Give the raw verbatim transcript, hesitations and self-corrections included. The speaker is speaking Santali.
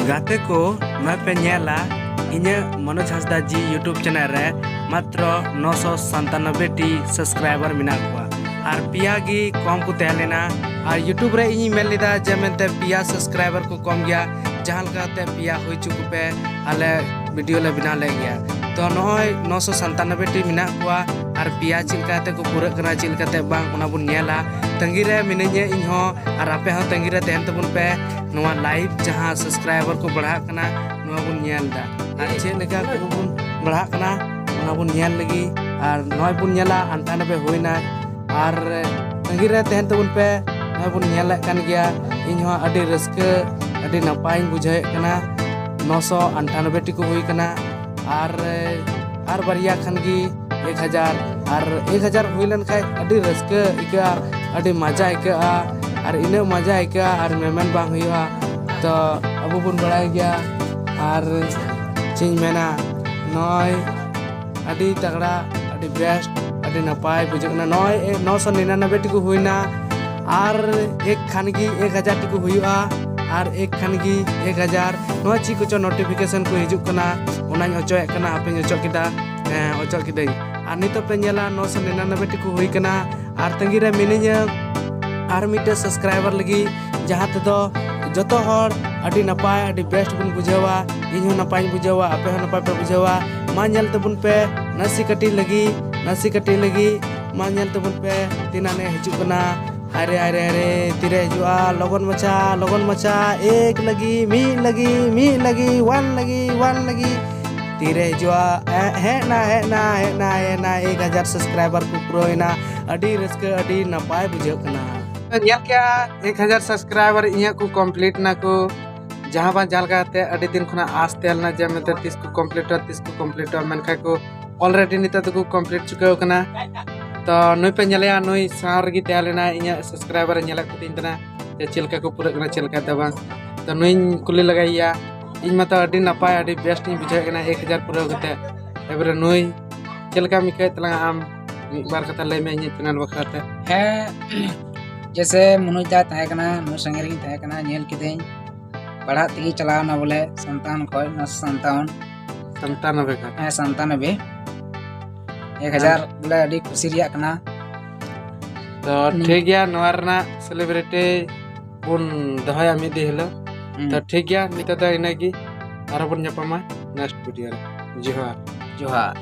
ᱜᱟᱛᱮ ᱠᱚ, ᱱᱚᱜᱼᱚᱭ ᱯᱮ ᱧᱮᱞᱟ, ᱤᱧᱟᱹᱜ ᱢᱚᱱᱳᱡᱽ ᱦᱟᱸᱥᱫᱟ ᱡᱤ YouTube ᱪᱮᱱᱮᱞ ᱨᱮ ᱢᱟᱛᱨᱚ ᱱᱚᱥᱚ ᱥᱟᱱᱛᱟᱱᱚᱵᱵᱳᱭ ᱴᱤ ᱥᱟᱵᱥᱠᱨᱟᱭᱵᱟᱨ ᱢᱮᱱᱟᱜ ᱠᱚᱣᱟ᱾ ᱟᱨ ᱯᱮᱭᱟ ᱜᱮ ᱠᱚᱢ ᱠᱚ ᱛᱟᱦᱮᱸ ᱞᱮᱱᱟ᱾ ᱟᱨ YouTube ᱨᱮ ᱤᱧᱤᱧ ᱢᱮᱱ ᱞᱮᱫᱟ ᱡᱮ ᱢᱮᱱᱛᱮ ᱯᱮᱭᱟ ᱥᱟᱵᱥᱠᱨᱟᱭᱵᱟᱨ ᱠᱚ ᱠᱚᱢ ᱜᱮᱭᱟ, ᱡᱟᱦᱟᱸ ᱞᱮᱠᱟᱛᱮ ᱯᱮᱭᱟ ᱦᱩᱭ ᱦᱚᱪᱚ ᱠᱚᱯᱮ, ᱟᱞᱮ ᱵᱷᱤᱰᱤᱭᱳ ᱞᱮ ᱵᱮᱱᱟᱣ ᱞᱮᱫ ᱜᱮᱭᱟ᱾ ᱛᱚ ᱱᱚᱜᱼᱚᱭ ᱱᱚᱥᱚ ᱥᱟᱱᱛᱟᱱᱚᱵᱵᱳᱭ ᱴᱤ ᱢᱮᱱᱟᱜ ᱠᱚᱣᱟ, ᱟᱨ ᱯᱮᱭᱟ ᱪᱮᱫ ᱞᱮᱠᱟᱛᱮ ᱠᱚ ᱯᱩᱨᱟᱹᱜ ᱠᱟᱱᱟ, ᱪᱮᱫ ᱞᱮᱠᱟᱛᱮ ᱵᱟᱝ, ᱚᱱᱟ ᱵᱚᱱ ᱧᱮᱞᱟ᱾ ᱛᱟᱺᱜᱤ ᱨᱮ ᱢᱤᱱᱟᱹᱧᱟ ᱤᱧ ᱦᱚᱸ, ᱟᱨ ᱟᱯᱮ ᱦᱚᱸ ᱛᱟᱺᱜᱤ ᱨᱮ ᱛᱟᱦᱮᱱ ᱛᱟᱵᱚᱱ ᱯᱮ᱾ ᱱᱚᱣᱟ ᱞᱟᱭᱤᱵᱷ ᱡᱟᱦᱟᱸ ᱥᱟᱵᱥᱠᱨᱟᱭᱵᱟᱨ ᱠᱚ ᱵᱟᱲᱦᱟᱜ ᱠᱟᱱᱟ, ᱱᱚᱣᱟ ᱵᱚᱱ ᱧᱮᱞ ᱮᱫᱟ᱾ ᱟᱨ ᱪᱮᱫ ᱞᱮᱠᱟ ᱠᱚ ᱵᱚᱱ ᱵᱟᱲᱦᱟᱜ ᱠᱟᱱᱟ, ᱚᱱᱟ ᱵᱚᱱ ᱧᱮᱞ ᱞᱟᱹᱜᱤᱫ᱾ ᱟᱨ ᱱᱚᱜᱼᱚᱭ ᱵᱚᱱ ᱧᱮᱞᱟ, ᱟᱱᱴᱷᱟᱱᱚᱵᱵᱳᱭ ᱦᱩᱭᱱᱟ᱾ ᱟᱨ ᱛᱟᱺᱜᱤ ᱨᱮ ᱛᱟᱦᱮᱱ ᱛᱟᱵᱚᱱ ᱯᱮ᱾ ᱱᱚᱜᱼᱚᱭ ᱵᱚᱱ ᱧᱮᱞᱮᱫ ᱠᱟᱱ ᱜᱮᱭᱟ, ᱤᱧ ᱦᱚᱸ ᱟᱹᱰᱤ ᱨᱟᱹᱥᱠᱟᱹ, ᱟᱹᱰᱤ ᱱᱟᱯᱟᱭᱤᱧ ᱵᱩᱡᱷᱟᱹᱣᱮᱫ ᱠᱟᱱᱟ᱾ ᱱᱚᱥᱚ ᱟᱱᱴᱷᱟᱱᱚᱵᱵᱳᱭ ᱴᱤ ᱠᱚ ᱦᱩᱭ ᱠᱟᱱᱟ᱾ ᱟᱨ, ᱟᱨ ᱵᱟᱨᱭᱟ ᱠᱷᱟᱱ ᱜᱮ ᱮᱠ ᱦᱟᱡᱟᱨ᱾ ᱟᱨ ᱮᱠ ᱦᱟᱡᱟᱨ ᱦᱩᱭ ᱞᱮᱱ ᱠᱷᱟᱡ ᱟᱹᱰᱤ ᱨᱟᱹᱥᱠᱟᱹ ᱟᱹᱭᱠᱟᱹᱜᱼᱟ, ᱟᱹᱰᱤ ᱢᱟᱡᱟ ᱟᱹᱭᱠᱟᱹᱜᱼᱟ᱾ ᱟᱨ ᱤᱱᱟᱹᱜ ᱢᱟᱡᱟ ᱟᱹᱭᱠᱟᱹᱜᱼᱟ, ᱟᱨ ᱢᱮᱢᱮᱱ ᱵᱟᱝ ᱦᱩᱭᱩᱜᱼᱟ᱾ ᱛᱚ ᱟᱵᱚ ᱵᱚᱱ ᱵᱟᱲᱟᱭ ᱜᱮᱭᱟ᱾ ᱟᱨ ᱪᱮᱫ ᱤᱧ ᱢᱮᱱᱟ, ᱱᱚᱜᱼᱚᱭ ᱟᱹᱰᱤ ᱛᱟᱜᱲᱟ, ᱟᱹᱰᱤ ᱵᱮᱥᱴ, ᱟᱹᱰᱤ ᱱᱟᱯᱟᱭ ᱵᱩᱡᱷᱟᱹᱜ ᱠᱟᱱᱟ᱾ ᱱᱚᱜᱼᱚᱭ ᱮ, ᱱᱚᱥᱚ ᱱᱤᱨᱟᱱᱚᱵᱵᱳᱭ ᱴᱤ ᱠᱚ ᱦᱩᱭᱱᱟ᱾ ᱟᱨ ᱮᱠ ᱠᱷᱟᱱ ᱜᱮ ᱮᱠ ᱦᱟᱡᱟᱨ ᱴᱤ ᱠᱚ ᱦᱩᱭᱩᱜᱼᱟ᱾ ᱟᱨ ᱮᱠ ᱠᱷᱟᱱ ᱜᱮ ᱮᱠ ᱦᱟᱡᱟᱨ᱾ ᱱᱚᱣᱟ ᱪᱮᱫ ᱠᱚᱪᱚ ᱱᱳᱴᱤᱯᱷᱤᱠᱮᱥᱚᱱ ᱠᱚ ᱦᱤᱡᱩᱜ ᱠᱟᱱᱟ, ᱚᱱᱟᱧ ᱚᱪᱚᱭᱮᱫ ᱠᱟᱱᱟ᱾ ᱟᱯᱮᱧ ᱚᱪᱚ ᱠᱮᱫᱟ? ᱦᱮᱸ, ᱚᱪᱚ ᱠᱤᱫᱟᱹᱧ᱾ ᱟᱨ ᱱᱤᱛᱚᱜ ᱯᱮ ᱧᱮᱞᱟ, ᱱᱚᱥᱚ ᱱᱤᱨᱟᱱᱚᱵᱵᱳᱭ ᱴᱤ ᱠᱚ ᱦᱩᱭ ᱠᱟᱱᱟ᱾ ᱟᱨ ᱛᱟᱺᱜᱤ ᱨᱮ ᱢᱤᱱᱟᱹᱧᱟ ᱟᱨ ᱢᱤᱫᱴᱮᱡ ᱥᱟᱵᱥᱠᱨᱟᱭᱵᱟᱨ ᱞᱟᱹᱜᱤᱫ, ᱡᱟᱦᱟᱸ ᱛᱮᱫᱚ ᱡᱚᱛᱚ ᱦᱚᱲ ᱟᱹᱰᱤ ᱱᱟᱯᱟᱭ, ᱟᱹᱰᱤ ᱵᱮᱥᱴ ᱵᱚᱱ ᱵᱩᱡᱷᱟᱹᱣᱟ᱾ ᱤᱧ ᱦᱚᱸ ᱱᱟᱯᱟᱭᱤᱧ ᱵᱩᱡᱷᱟᱹᱣᱟ, ᱟᱯᱮ ᱦᱚᱸ ᱱᱟᱯᱟᱭ ᱯᱮ ᱵᱩᱡᱷᱟᱹᱣᱟ᱾ ᱢᱟ ᱧᱮᱞ ᱛᱟᱵᱚᱱ ᱯᱮ, ᱱᱟᱥᱮ ᱠᱟᱹᱴᱤᱡ ᱞᱟᱹᱜᱤᱫ, ᱱᱟᱥᱮ ᱠᱟᱹᱴᱤᱡ ᱞᱟᱹᱜᱤᱫ᱾ ᱢᱟ ᱧᱮᱞ ᱛᱟᱵᱚᱱ ᱯᱮ, ᱛᱤᱱᱟᱹᱜ ᱮ ᱦᱤᱡᱩᱜ ᱠᱟᱱᱟ᱾ ᱦᱟᱭ ᱨᱮ, ᱦᱟᱭ ᱨᱮ, ᱦᱟᱭ ᱨᱮ, ᱛᱤᱨᱮ ᱦᱤᱡᱩᱜᱼᱟ? ᱞᱚᱜᱚᱱ ᱢᱟᱪᱷᱟ, ᱞᱚᱜᱚᱱ ᱢᱟᱪᱷᱟ᱾ ᱮᱠ ᱞᱟᱹᱜᱤᱫ, ᱢᱤᱫ ᱞᱟᱹᱜᱤᱫ, ᱢᱤᱫ ᱞᱟᱹᱜᱤᱫ, ᱚᱣᱟᱱ ᱞᱟᱹᱜᱤᱫ, ᱚᱣᱟᱱ ᱞᱟᱹᱜᱤᱫ᱾ ᱛᱤᱨᱮ ᱦᱤᱡᱩᱜᱼᱟ? ᱮ, ᱦᱮᱡ ᱱᱟ, ᱦᱮᱡ ᱱᱟ, ᱦᱮᱡ ᱱᱟ, ᱦᱮᱡ ᱱᱟ᱾ ᱮᱠ ᱦᱟᱡᱟᱨ ᱥᱟᱵᱥᱠᱨᱟᱭᱵᱟᱨ ᱠᱚ ᱯᱩᱨᱟᱹᱣ ᱮᱱᱟ᱾ ᱟᱹᱰᱤ ᱨᱟᱹᱥᱠᱟᱹ, ᱟᱹᱰᱤ ᱱᱟᱯᱟᱭ ᱵᱩᱡᱷᱟᱹᱜ ᱠᱟᱱᱟ᱾ ᱧᱮᱞ ᱠᱮᱜᱼᱟ, ᱮᱠ ᱦᱟᱡᱟᱨ ᱥᱟᱵᱥᱠᱨᱟᱭᱵᱟᱨ ᱤᱧᱟᱹᱜ ᱠᱚ ᱠᱚᱢᱯᱞᱤᱴ ᱱᱟᱠᱚ᱾ ᱡᱟᱦᱟᱸ ᱵᱟᱝ ᱡᱟᱦᱟᱸ ᱞᱮᱠᱟᱛᱮ ᱟᱹᱰᱤ ᱫᱤᱱ ᱠᱷᱚᱱᱟᱜ ᱟᱸᱥ ᱛᱟᱦᱮᱸ ᱞᱮᱱᱟ ᱡᱮ ᱢᱮᱱᱛᱮ ᱛᱤᱥ ᱠᱚ ᱠᱚᱢᱯᱞᱤᱴᱚᱜᱼᱟ, ᱛᱤᱥ ᱠᱚ ᱠᱚᱢᱯᱞᱤᱴᱚᱜᱼᱟ, ᱢᱮᱱᱠᱷᱟᱱ ᱠᱚ ᱚᱞᱨᱮᱰᱤ ᱱᱤᱛᱚᱜ ᱫᱚᱠᱚ ᱠᱚᱢᱯᱞᱤᱴ ᱪᱩᱠᱟᱹᱣ ᱠᱟᱱᱟ᱾ ᱛᱚ ᱱᱩᱭ ᱯᱮ ᱧᱮᱞᱮᱭᱟ, ᱱᱩᱭ ᱥᱟᱶ ᱨᱮᱜᱮ ᱛᱟᱦᱮᱸ ᱞᱮᱱᱟ ᱤᱧᱟᱹᱜ ᱥᱟᱵᱥᱠᱨᱟᱭᱵᱟᱨ ᱮ ᱧᱮᱞᱮᱫ ᱠᱚ ᱛᱤᱧ ᱛᱟᱦᱮᱱᱟ ᱡᱮ ᱪᱮᱫ ᱞᱮᱠᱟ ᱠᱚ ᱯᱩᱨᱟᱹᱜ ᱠᱟᱱᱟ, ᱪᱮᱫ ᱞᱮᱠᱟ ᱫᱚ ᱵᱟᱝ᱾ ᱛᱚ ᱱᱩᱭᱧ ᱠᱩᱞᱤ ᱞᱮᱜᱟᱭᱮᱭᱟ, ᱤᱧ ᱢᱟᱛᱚ ᱟᱹᱰᱤ ᱱᱟᱯᱟᱭ, ᱟᱹᱰᱤ ᱵᱮᱥᱴ ᱤᱧ ᱵᱩᱡᱷᱟᱹᱣᱮᱫ ᱠᱟᱱᱟ ᱮᱠ ᱦᱟᱡᱟᱨ ᱯᱩᱨᱟᱹᱣ ᱠᱟᱛᱮ᱾ ᱮᱵᱟᱨᱮ ᱱᱩᱭ ᱪᱮᱫ ᱞᱮᱠᱟᱢ ᱟᱹᱭᱠᱟᱹᱣᱮᱫ ᱛᱟᱞᱟᱝᱟ ᱟᱢ? ᱢᱤᱫ ᱵᱟᱨ ᱠᱟᱛᱷᱟ ᱞᱟᱹᱭ ᱢᱮ ᱤᱧᱟᱹᱜ ᱪᱮᱱᱮᱞ ᱵᱟᱠᱷᱨᱟ ᱛᱮ᱾ ᱦᱮᱸ, ᱡᱮᱥᱮ ᱢᱚᱱᱳᱡᱽ ᱫᱟ ᱛᱟᱦᱮᱸ ᱠᱟᱱᱟ, ᱱᱩᱭ ᱥᱟᱸᱜᱮ ᱨᱮᱜᱤᱧ ᱛᱟᱦᱮᱸ ᱠᱟᱱᱟ, ᱧᱮᱞ ᱠᱤᱫᱟᱹᱧ᱾ ᱯᱟᱲᱦᱟᱜ ᱛᱮᱜᱮ ᱪᱟᱞᱟᱣ ᱮᱱᱟ ᱵᱚᱞᱮ ᱥᱟᱱᱛᱟᱣᱚᱱ ᱠᱷᱚᱱ ᱱᱚᱣᱟ ᱥᱟᱱᱛᱟᱣᱚᱱ᱾ ᱥᱟᱱᱛᱟᱱᱚᱵᱮ ᱠᱷᱚᱱ᱾ ᱦᱮᱸ, ᱥᱟᱱᱛᱟᱱᱚᱵᱮ᱾ ᱮᱠ ᱦᱟᱡᱟᱨ ᱵᱚᱞᱮ ᱟᱹᱰᱤ ᱠᱩᱥᱤ ᱨᱮᱭᱟᱜ ᱠᱟᱱᱟ᱾ ᱛᱚ ᱱᱤᱝ- ᱴᱷᱤᱠ ᱜᱮᱭᱟ, ᱱᱚᱣᱟ ᱨᱮᱱᱟᱜ ᱥᱮᱞᱤᱵᱨᱤᱴᱤ ᱵᱚᱱ ᱫᱚᱦᱚᱭᱟ ᱢᱤᱫ ᱫᱤᱱ ᱦᱤᱞᱳᱜ᱾ ᱦᱩᱸ᱾ ᱛᱚ ᱴᱷᱤᱠ ᱜᱮᱭᱟ, ᱱᱤᱛᱚᱜ ᱫᱚ ᱤᱱᱟᱹᱜ ᱜᱮ, ᱟᱨᱦᱚᱸ ᱵᱚᱱ ᱧᱟᱯᱟᱢᱟ ᱱᱮᱠᱥᱴ ᱵᱷᱤᱰᱤᱭᱳ ᱨᱮ᱾ ᱡᱚᱦᱟᱨ᱾ ᱡᱚᱦᱟᱨ᱾